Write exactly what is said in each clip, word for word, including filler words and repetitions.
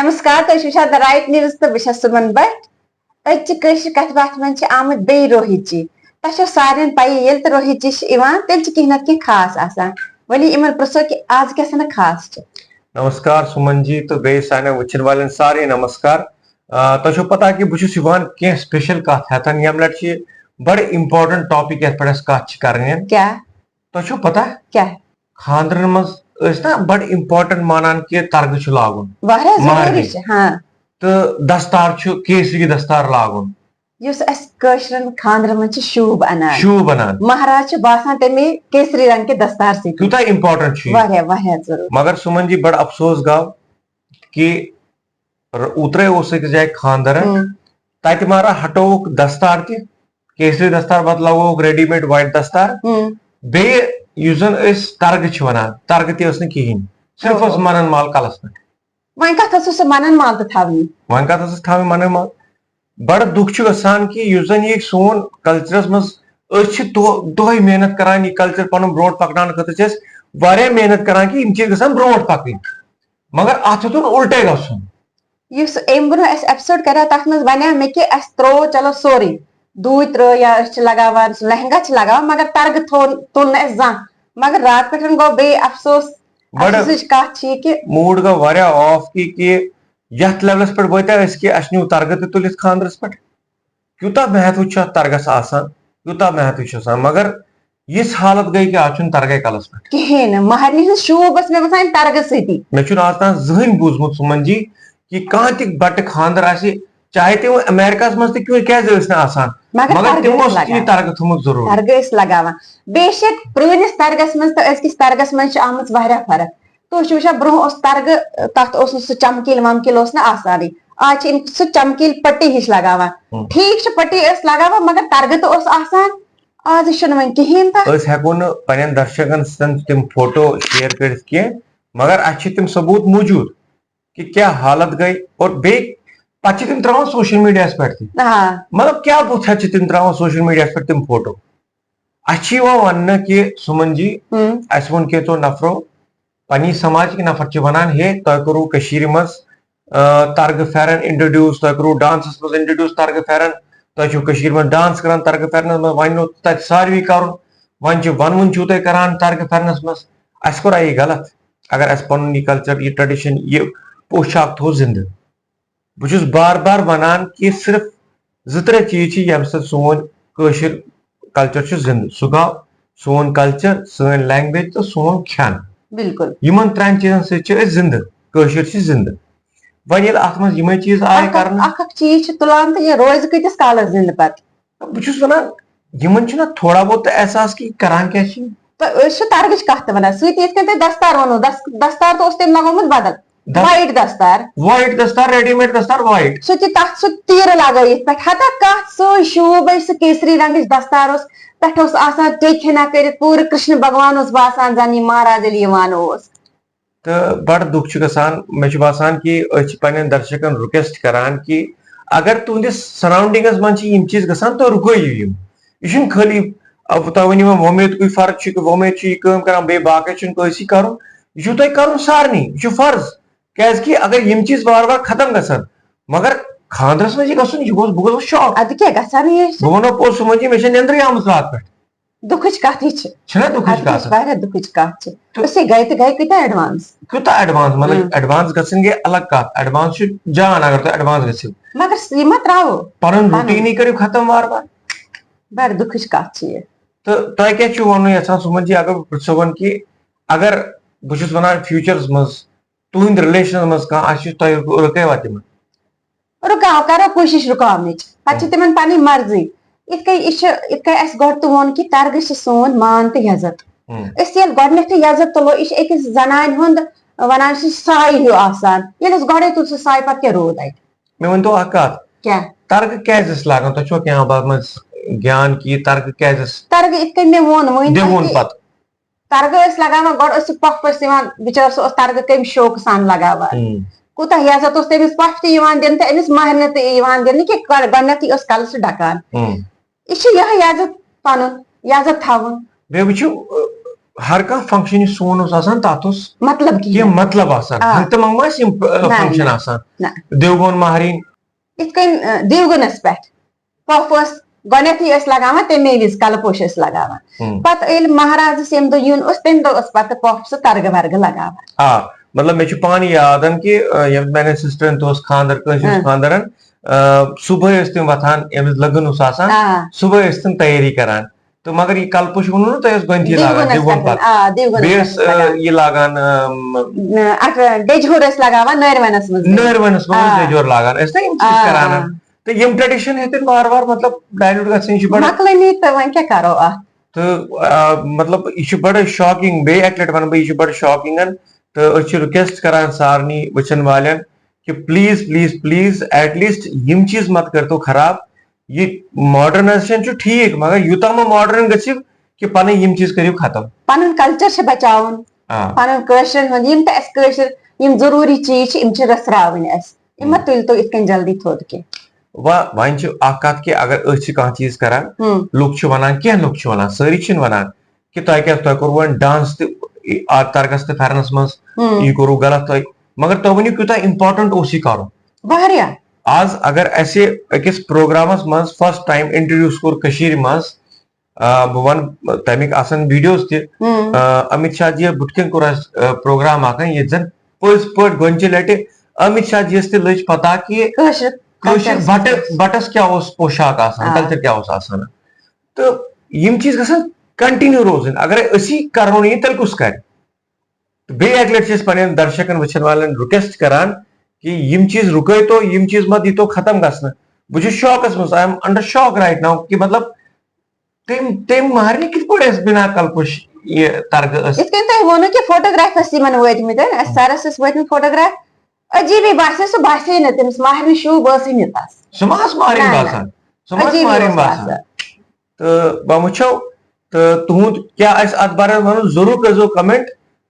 نمسکار، تُہۍ چھِو وٕچھان The Right News تہٕ بہٕ چھَس سُمن بٹ۔ أزچہِ کٲشرِ کتھِ باتھِ منٛز چھِ آمٕتۍ بیٚیہِ روہِت جی۔ تۄہہِ چھو سارنٕے پَیی، ییٚلہِ تہِ روہِت جی چھِ یِوان، تیٚلہِ چھِ کینٛہہ نتہٕ کینٛہہ خاص آسان۔ ؤلِو یِمن پرٛژھو کہِ آز کیٛاہ سنا خاص چھِ۔ نمسکار سُمن جی تہٕ بیٚیہِ سانٮ۪ن وٕچھن والٮ۪ن سارے نمسکار۔ آ، تۄہہِ چھو پتہ کہِ بہٕ چھُس یِوان کینٛہہ special کتھ ہٮ۪تھ، ییٚمہِ لٹہِ چھِ بڑٕ important topic یتھ پٮ۪ٹھ أسۍ کتھ چھِ کرٕنۍ۔ کیٛاہ؟ تۄہہِ چھو پتہ؟ کیٛاہ؟ خاندرن منٛز ٲسۍ نا بڑٕ important مانان کہِ ترگہٕ چھُ لاگُن۔ واریاہ ضروٗری مہرنہِ۔ چھِ، ہاں۔ تہٕ دستار چھُ کیسری دستار لاگُن۔ یُس اَسہِ کٲشرٮ۪ن خاندرن منٛز چھِ شوٗب اَنان۔ شوٗب اَنان۔ مہراز چھُ باسان تَمے کیسری رنٛگ کہِ دستار سۭتۍ۔ کیٛوٗتاہ important چھُ یہِ۔ واریاہ، واریاہ ضروٗری۔ مگر سُمن جی، بڑٕ افسوس گوٚو کہِ ر-، اوترے اوس أکِس جایہِ خاندر، ہُم۔ تتہِ مارا ہٹووُکھ دستار تہِ، کیسری دستار بدلاووکھ ready made white دستار۔ ہُم۔ بیٚیہِ یُس زن أسۍ ترگہٕ چھِ ونان، ترگہٕ تہِ ٲس نہٕ کِہینۍ، صرف اوہو۔ ٲس منن مال کلس پٮ۪ٹھ۔ وۄنۍ کتھ ٲسٕس سُہ منن مال تہٕ تھاونی؟ وۄنۍ کتھ ٲسٕس تھاوٕنۍ منن مال؟ بڑٕ دُکھ چھُ گژھان کہِ یُس زن یہِ سون culture منٛز، أسۍ چھِ دۄہ-، دۄہے محنت کران، یہِ culture پنُن برونٛٹھ پکناونہٕ خٲطرٕ چھِ أسۍ واریاہ محنت کران کہِ یِم چیٖز گژھن برونٛٹھ پکنٕنۍ، مگر اتھ ہیوٚتُن الٹے گژھُن۔ یُس امہِ برونٛہہ اسہِ episode کریو، تتھ منٛز ونیو مےٚ کہِ اسہِ ترٛوو، چلو، سورُے، دوٗتۍ ترٛٲو یا أسۍ چھِ لگاوان، سُہ لہنگا چھِ لگاوان، مگر ترگہٕ تھوٚو، تُل نہٕ اسہِ زانٛہہ۔ مگر راتہٕ پٮ۪ٹھ گوٚو بیٚیہِ افسوس۔ بڑٕ افسوسٕچ کتھ چھِ یہِ کہِ mood گوٚو واریاہ off کہِ، کہِ یتھ levelس پٮ۪ٹھ وٲتۍ أسۍ کہِ اسہِ نیوٗ ترگہٕ تہِ تُلِتھ خاندرس پٮ۪ٹھ۔ کیوٗتاہ محتو چھُ اتھ ترگس آسان، کیوٗتاہ محتو چھُ آسان، مگر یِژھ حالت گٔے کہِ آز چھُنہٕ ترگے کلس پٮ۪ٹھ۔ کِہیٖنۍ نہٕ۔ مہرنہِ ہٕنٛز شوٗب ٲس مےٚ باسان ترگہٕ سۭتی۔ مےٚ چھُنہٕ آز تام زٕہٕنۍ بوٗزمُت سُمن جی کہِ کانٛہہ تہِ بٹہٕ خاندر آسہِ، چاہے تِم امیرکاہس منٛز تہِ کیوں، کیازِ ٲسۍ نہٕ آسان، مگر مگر ترگہٕ تِمو ٲسۍ سۭتۍ چھُ یہِ لگاوان۔ ترگہٕ تھوٚمُت ضروٗری۔ ترگہٕ ٲسۍ لگاوان۔ بے شک پرٲنِس ترگس منٛز تہٕ أزکِس ترگس منٛز چھِ آمٕژ واریاہ فرق۔ تُہۍ چھِو وٕچھان برونٛہہ اوس ترگہٕ، تتھ اوس نہٕ سُہ چمکیٖل ومکیٖل اوس نہٕ آسانٕے۔ آز چھِ یِم سُہ چمکیٖل پٹی ہِش لگاوان۔ ہُم۔ ٹھیٖک چھُ، پٹی ٲس لگاوان، مگر ترگہٕ تہٕ اوس آسان۔ آز چھُنہٕ وۄنۍ کِہیٖنۍ تہٕ۔ أسۍ ہٮ۪کو نہٕ پننٮ۪ن درشکن سۭتۍ تِم فوٹو share کٔرِتھ کینٛہہ، مگر اَسہِ چھِ تِم ثبوٗت موٗجوٗد کہِ کیٛاہ حالت گٔے۔ اور بیٚیہِ پتہٕ چھِ تِم ترٛاوان social mediaہس پٮ۪ٹھ تہِ۔ آ۔ مطلب، کیٛاہ بُتھ ہٮ۪تھ چھِ تِم ترٛاوان social mediaہس پٮ۪ٹھ تِم فوٹو؟ اَسہِ چھِ یِوان وننہٕ کہِ سُمن جی، ہُم۔ اَسہِ ووٚن کینٛژو نفرو، پننی سماجٕکۍ نفر چھِ ونان، ہے، تۄہہِ کوٚروٕ کٔشیٖرِ منٛز، آ، ترگہٕ پھٮ۪رن introduce، تۄہہِ کوٚروٕ danceس منٛز introduce ترگہٕ پھٮ۪رن، تۄہہِ چھِو کٔشیٖرِ منٛز dance کران ترگہٕ پھٮ۪رنس منٛز، وۄنۍ اوس تتہِ ساروی کرُن، وۄنۍ چھِ ونوُن چھِو تُہۍ کران ترگہٕ پھٮ۪رنس منٛز۔ اَسہِ کوٚرا یہِ غلط؟ اگر اَسہِ پنُن یہِ culture، یہِ tradition، یہِ پوشاک تھوٚو زِندٕ؟ بہٕ چھُس بار بار ونان کہِ صرف زٕ ترٛےٚ چیٖز چھِ ییٚمہِ سۭتۍ سون کٲشُر culture چھُ زِندٕ۔ سُہ گوٚو سون culture، سٲنۍ language تہٕ سون کھٮ۪ن۔ بِلکُل۔ یِمن ترٛٮ۪ن چیٖزن سۭتۍ چھِ أسۍ زِندٕ، کٲشِر چھِ زِندٕ۔ وۄنۍ ییٚلہِ اتھ منٛز یِمے چیٖز آیہِ اکھ اکھ، کرنہٕ، اکھ اکھ چیٖز چھِ تُلان تہٕ یہِ روزِ کۭتِس کالس زِندٕ پتہٕ؟ بہٕ چھُس ونان، یِمن چھُنہ تھوڑا بہت تہٕ احساس کہِ یہِ کران کیٛاہ چھِ یِم؟ تہٕ أسۍ چھِ ترگٕچ کتھ تہِ ونان، سۭتۍ یِتھ کٔنۍ تۄہہِ دستار ووٚنوٕ، دس-، دستار تہٕ اوس تٔمۍ لگومُت بدل، دس-، white دستار۔ White دستار، ready made دستار white۔ سُہ تہِ تتھ سُہ تیٖرٕ لگٲیِتھ پٮ۪ٹھ، ہتا کتھ سُے شوٗب، سُہ کیسری رنگٕچ دستار اوس، پٮ۪ٹھٕ اوس آسان ٹیٚکۍ ہنا کٔرِتھ، پوٗرٕ کرشن بھگوان اوس باسان زن یہِ مہراز ییٚلہِ یِوان اوس۔ تہٕ بڑٕ دُکھ چھُ گژھان۔ مےٚ چھُ باسان کہِ أسۍ چھِ پننٮ۪ن درشکن request کران کہِ اگر تُہنٛدِس surroundingس منٛز چھِ یِم چیٖز گژھان، تُہۍ رُکٲیِو یِم۔ یہِ چھُنہٕ خٲلی، ا، تۄہہِ ؤنِو وۄنۍ وۄمید کُے فرض چھُ کہِ وۄمید چھُ یہِ کٲم کران، بیٚیہِ باقٕے چھُنہٕ کٲنٛسی کرُن۔ یہِ چھُو تۄہہِ کرُن سارنٕے، یہِ چھُ فرض۔ کیازِ کہِ اگر یِم چیٖز وارٕ وارٕ ختم گژھن، مگر خاندرس منٛز یہِ گژھُن، یہِ گوٚژھ، بہٕ گوٚژھُس shock۔ اَدٕ کیٛاہ گژھان یہِ چھُ؟ بہٕ وَنو پوٚز، سُمن جی، مےٚ چھےٚ نیٚندرٕے آمٕژ راتہٕ پٮ۪ٹھ۔ دُکھٕچ کتھ یہِ چھِ۔ چھِنہ دُکھٕچ اَتھ کتھ؟ چھِ واریاہ دُکھٕچ کتھ چھِ۔ تہٕ أسۍ ہے گٔے تہٕ گٔے کۭتیٛاہ advance۔ کۭژاہ advance؟ مطلب، ہُم۔ Advance گژھٕنۍ گٔے الگ کتھ، advance چھُ جان اگر تُہۍ advance گٔژھِو۔ مگر س-، یہِ ما ترٛاوو؟ پنُن پنُن۔ Routineٕے کٔرِو ختم وارٕ وارٕ۔ بڑٕ دُکھٕچ کتھ چھِ یہِ۔ تہٕ تۄہہِ کیٛاہ چھُو وَنُن یژھان سُمن جی، اگر بہٕ پرٛژھو وۄنۍ کہِ اگر بہٕ چھُس وَنان futureس منٛز تُہنٛدِ relationس منٛز کانٛہہ آسہِ، یُس تۄہہِ رُکٲوا تِمن؟ رُکاو، کرو کوٗشِش رُکاونٕچ۔ پتہٕ چھِ ہُم۔ تِمن پنٕنۍ مرضی۔ یِتھ کٔنۍ یہِ چھِ، یِتھ کٔنۍ اَسہِ گۄڈٕ تہِ ووٚن کہِ ترگہٕ چھِ سون مان تہٕ یزت۔ ہُم۔ أسۍ ییٚلہِ گۄڈٕنٮ۪تھٕے یزت تُلو، یہِ چھِ أکِس زنانہِ ہُنٛد، ونان چھِ، سایہِ ہیوٗ آسان۔ ییٚلہِ أسۍ گۄڈَے تُل سُہ سایہِ، پتہٕ کیٛاہ روٗد اَتہِ؟ مےٚ ؤنۍ تو اکھ کتھ۔ کیٛاہ؟ ترگہٕ کیٛازِ ٲسۍ لاگان؟ تۄہہِ چھُوا کینٛہہ اَتھ منٛز گیان کہِ یہِ ترگہٕ کیٛازِ ٲسۍ ترگہٕ یِتھ کٔنۍ مےٚ ووٚن وۄنۍ تۄہہِ دِوُن کہِ پتہٕ؟ ترگہٕ ٲسۍ لگاوان، گۄڈٕ ٲس سُہ پۄپھ ٲس یِوان، بِچٲر سُہ اوس ترگہٕ کَمہِ شوقہٕ سان لگاوان۔ ہُم۔ کوٗتاہ عزت اوس تٔمِس پۄپھِ تہِ یِوان دِنہٕ تہٕ أمِس مہرنہِ تہِ یِوان دِنہٕ کہِ گۄ-، گۄڈٕنٮ۪تھٕے ٲس کلہٕ سُہ ڈکان۔ ہُم۔ یہِ چھُ یِہوٚے عزت پنُن، عزت تھاوُن۔ بیٚیہِ وٕچھِو، ہر کانٛہہ فنکشن یُس سون اوس آسان، تتھ اوس مطلب کینٛہہ کِہیٖنۍ۔ مطلب آسان۔ آ۔ ہر تہٕ منٛگہٕ ما ٲسۍ یِم، آ، نہ، فنکشن نہ، آسان۔ نہ۔ دیوگون مہرِنۍ۔ یِتھ کٔنۍ، آ، دیوگنس پٮ۪ٹھ پۄپھ ٲس گۄڈٕنیتھٕے ٲسۍ لگاوان، تمے وِزِ کلہٕ پوش ٲسۍ لگاوان۔ ہُم۔ پتہٕ ییٚلہِ مہرازس ییٚمہِ دۄہ یُن اوس، تمہِ دۄہ ٲس پتہٕ پۄپھ سُہ ترگہٕ ورگہٕ لگاوان۔ آ، مطلب، مےٚ چھُ پانہٕ یاد کہِ، آ، ییٚمہِ میانٮ۪ن سسٹرن تہِ اوس خانٛدر، کٲنٛسہِ اوس ہُم۔ خانٛدرن، آ، صبحٲے ٲسۍ تِم وۄتھان، ییٚمِس لٔگٕن اوس آسان، آ۔ صبحٲے ٲسۍ تِم تیٲری کران۔ تہٕ مگر یہِ کلہٕ پوش ووٚنوٕ نہ تۄہہِ، ٲس گۄڈٕنیتھٕے لاگان، دیوگنس دیوگن پٮ۪ٹھ، پتہٕ۔ آ، دیوگنس بیٚیہِ پٮ۪ٹھ ٲسۍ ٲسۍ لگاوان۔ یہِ لاگان، آم، نہ، اَتھ، آ، ڈیجہِ ہُر ٲسۍ لگاوان نٲرۍ ونس منٛز۔ نٲرۍ ونس منٛز ٲسۍ آ۔ ڈیجہِ ہُر لاگان، ٲسۍ نہ یِم چیٖز آ، کران۔ آ۔ تہٕ یِم ٹریڈیشن ہیٚتِن وارٕ وارٕ، مطلب، ڈایلیوٹ گژھٕنۍ، یہِ چھُ بڑٕ مۄکلٲنی تہٕ وۄنۍ کیٛاہ کرو اَتھ؟ تہٕ، آ، مطلب، یہِ چھُ بڑٕ شاکنگ، بیٚیہِ اکہِ لٹہِ ونہٕ بہٕ، یہِ چھُ بڑٕ شاکنگ۔ تہٕ أسۍ چھِ رِکویسٹ کران سارنٕے وٕچھن والٮ۪ن کہِ please, please, please, at least یِم چیٖز مت کٔرتو خراب۔ یہِ ماڈرنائزیشن چھُ ٹھیٖک، مگر یوٗتاہ مہ ماڈرن گٔژھِو کہِ پنٕنۍ یِم چیٖز کٔرِو ختم۔ پنُن کلچر چھُ بچاوُن، آ۔ پنُن کٲشرٮ۪ن ہُنٛد، یِم تہِ اَسہِ کٲشِر، یِم ضروٗری چیٖز چھِ، یِم چھِ رٔژھراوٕنۍ اَسہِ۔ یِم مہ ہُم۔ تُلۍ تو یِتھ کٔنۍ جلدی تھوٚد کینٛہہ۔ وا-، وۄنۍ چھِ اکھ کتھ کہِ اگر أسۍ چھِ کانٛہہ چیٖز کران، ہُم۔ لُکھ چھِ ونان، کینٛہہ لُکھ چھِ ونان، سٲری چھِنہٕ ونان کہِ تۄہہِ کیٛاہ، تۄہہِ کوٚروٕ وۄنۍ ڈانس تہِ، آ، ترگس تہٕ پھٮ۪رنس منٛز، ہُم۔ یہِ کوٚروٕ غلط تۄہہِ، مگر تُہۍ ؤنِو کیٛوٗتاہ امپورٹنٹ اوس یہِ کرُن۔ واریاہ۔ آز اگر اسہِ أکِس پروگرامس منٛز فرسٹ ٹایم انٹروڈیوس کوٚر کٔشیٖرِ منٛز، آ، بہٕ ونہٕ تمیِکۍ آسن ویڈیوز تہِ، ہُم۔ آ، امیت شاہ جی بُتھِ کَنۍ کوٚر اسہِ، آ، پروگرام اکھ، ییٚتہِ زن پٔزۍ پٲٹھۍ گۄڈنِچہِ لٹہِ امیت شاہ جیس تہِ لٔج پتہ کہِ کٲشِر کٲشِر کلچرس بٹہٕ، منٛز۔ بٹس کیٛاہ اوس پوشاک آسان، آ۔ کلچر کیٛاہ اوس آسان۔ تہٕ یِم چیٖز گژھن کنٹِنیو روزٕنۍ۔ اگرے أسی کرو نہٕ یہِ، تیٚلہِ کُس کرِ؟ تہٕ بیٚیہِ اکہِ لٹہِ چھِ أسۍ پننٮ۪ن درشکن، وٕچھن والٮ۪ن رِکویسٹ کران کہِ یِم چیٖز رُکٲیتو، یِم چیٖز مہ دیٖتو ختم گژھنہٕ۔ بہٕ چھُس شاکس منٛز، I am under shock right now، کہِ مطلب تٔمۍ، تٔمۍ مہرنہِ کِتھ پٲٹھۍ ٲسۍ بنا کلہٕ پوش یہِ ترگہٕ ٲس؟ یِتھ کٔنۍ تۄہہِ ووٚنوٕ کہِ فوٹوگراف ٲسۍ یِمن وٲتمٕتۍ، اَسہِ سرس ٲسۍ وٲتمٕتۍ فوٹوگراف، عجیٖبٕے باسیو سُہ، باسے نہٕ تٔمِس مہرنہِ شوٗب ٲسٕے نہٕ تس۔ سُہ ما ٲس مہرنہِ نہ، نہ۔ باسان؟ سُہ ما ٲس عجیٖبٕے مہرنہِ اوس باسان؟ باسان۔ تہٕ وۄنۍ وٕچھو، تہٕ تُہُنٛد کیٛاہ آسہِ اَتھ بارَس منٛز وَنُن، ضروٗر کٔرۍزیو comment،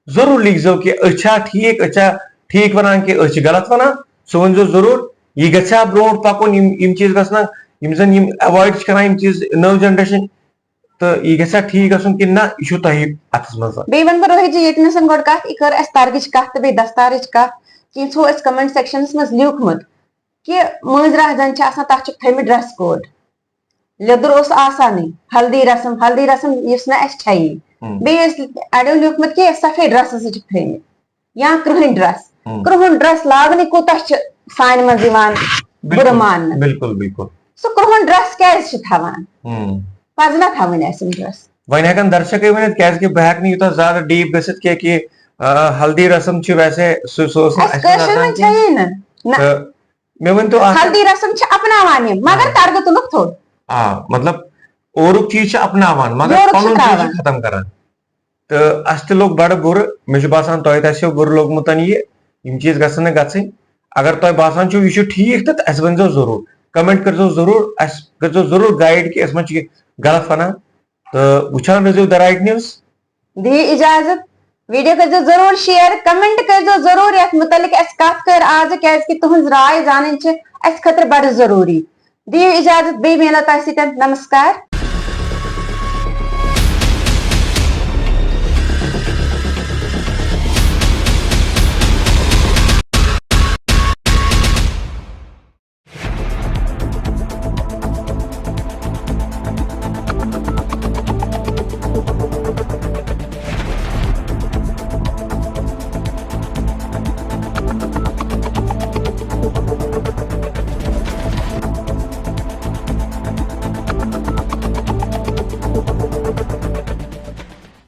ضروٗر لیٖکھزیو کہِ أسۍ چھا ٹھیٖک، أسۍ چھا ٹھیٖک وَنان کہِ أسۍ چھِ غلط وَنان، سُہ ؤنۍزیو ضروٗر۔ یہِ گژھِ ہا برٛونٛٹھ پَکُن، یِم، یِم چیٖز گژھن نہ، یِم زَن یِم avoid چھِ کَران، یِم چیٖز، نٔو generation، تہٕ یہِ گژھِ ہا ٹھیٖک گژھُن کِنہٕ نہ، یہِ چھُ تۄہہِ اَتھَس منٛز۔ بیٚیہِ وَنہٕ بہٕ روہِت جی، ییٚتہِ نَسَن گۄڈٕ کَتھ، یہِ کٔر اَسہِ ترگٕچ کَتھ تہٕ بیٚیہِ دستارٕچ کَتھ، کینٛژھو اَسہِ comment sectionس منٛز لیوٗکھمُت کہِ مٲنٛزِ راتھ زَن چھِ آسان، تَتھ چھُکھ تھٲیمٕتۍ dress code۔ لیٚدُر اوس آسانٕے، ہلدی رسم، ہلدی رسم یُس نہٕ اَسہِ چھَیی۔ ہُم۔ بیٚیہِ ٲسۍ اَڑیو لیوٗکھمُت کہِ سفید dressس چھِکھ تھٲیمٕتۍ یا کرٛہٕنۍ dress۔ ہُم۔ کرٛہُن dress لاگنٕے کوٗتاہ چھِ سانہِ منٛز یِوان بُرٕ بِلکُل، ماننہٕ۔ بِلکُل، بِلکُل۔ سُہ کرٛہُن dress کیٛازِ چھِ تھاوان؟ ہُم۔ پَزِ نہ تھاوٕنۍ اَسہِ یِم dress۔ وۄنۍ ہٮ۪کَن درشکٕے ؤنِتھ، کیٛازِکہِ بہٕ ہٮ۪کہٕ نہٕ یوٗتاہ زیادٕ deep گٔژھِتھ کینٛہہ کہِ، آ، ہلدی رسم چھِ ویسے سُہ، سُہ اوس نہٕ اَسہِ اَسہِ منٛز کٲشرٮ۪ن آسان منٛز کینٛہہ۔ چھَیی نہٕ۔ نہ۔ تہٕ مےٚ ؤنۍ تو اکھ کتھ۔ ہلدی رسم چھِ اپناوان یِم، مگر آ۔ ترگہٕ تُلُکھ تھوٚد۔ آ، مطلب، اورُک چیٖز چھِ اپناوان، مگر یورُک چھِ پنُن چیٖز چھِ ترٛاوان۔ ختم کران۔ تہٕ اَسہِ تہِ لوٚگ بڑٕ بُرٕ، مےٚ چھُ باسان تۄہہِ تہِ آسیو بُرٕ لوٚگمُت یہِ، یِم چیٖز گژھن نہٕ گژھٕنۍ۔ اگر تۄہہِ باسان چھُو یہِ چھُ ٹھیٖک، تہٕ اَسہِ ؤنۍزیو ضروٗر، comment کٔرۍزیو ضروٗر، اَسہِ کٔرۍزیو ضروٗر guide کہِ أسۍ ما چھِ غلط وَنان۔ تہٕ وٕچھان روٗزِو The Right News۔ دِیِو اِجازت، video کٔرۍزیو ضروٗر share، comment کٔرۍزیو ضروٗر یَتھ مُتعلِق اَسہِ کَتھ کٔر آزٕ، کیٛازِکہِ تُہٕنٛز راے زانٕنۍ چھِ اَسہِ خٲطرٕ بَڑٕ ضروٗری۔ دِیِو اِجازت، بیٚیہِ میلو تۄہہِ سۭتۍ۔ نمسکار۔